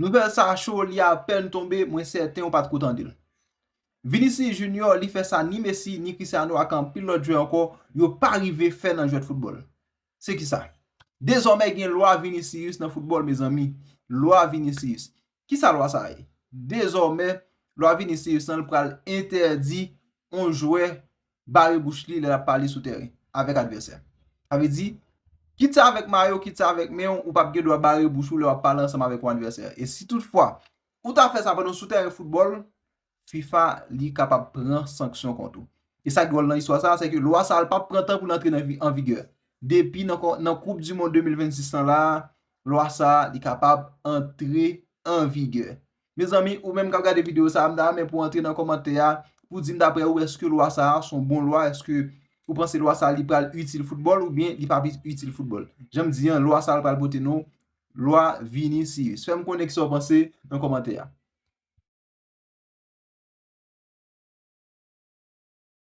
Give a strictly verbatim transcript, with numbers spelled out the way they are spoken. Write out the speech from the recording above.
Nouvèl sa cho, li apèn tonbe, mwen sèten ou pa t ko tande l. Vinicius Junior, li fè sa ni Messi, ni Cristiano ak anpil lòt jwè ankò, yo pa rive fè nan jwèt foutbòl. Se ki sa? Dezòmè gen lwa Vinicius nan foutbòl, mezanmi. Lwa Vinicius. Ki sa lwa sa ye? Dezòmè, lwa Vinicius lan pral entèdi yon jwè bare bouch li lè l ap pale sou teren avèk advèsè. Sa vle di, kit sa avèk mayo, kit sa avèk men w, ou p ap gen dwa bare bouch ou lè w ap pale ansanm avèk yon advèsè. E si toutfwa ou ta fè sa pandan w sou teren foutbòl, FIFA li kapab pran sanksyon kont ou. E sa k dwòl nan istwa sa, se ke lwa sa a, l p ap pran tan pou l antre nan vi-, an vigè. Depi nan, nan Koup di Mond de mil vennsis lan la, lwa sa a, li kapab antre an vigè. Mezanmi, ou menm k ap gade videyo sa a, m ta renmen pou w antre nan kòmantè a, pou di m daprè ou, èske lwa sa a se yon bon lwa, èske ou panse lwa sa a li pral itil foutbòl oubyen li p ap itil foutbòl? Jan m di an, lwa sa a l pral pote nou lwa Vinicius. Fè m konnen kisa w panse nan kòmantè a.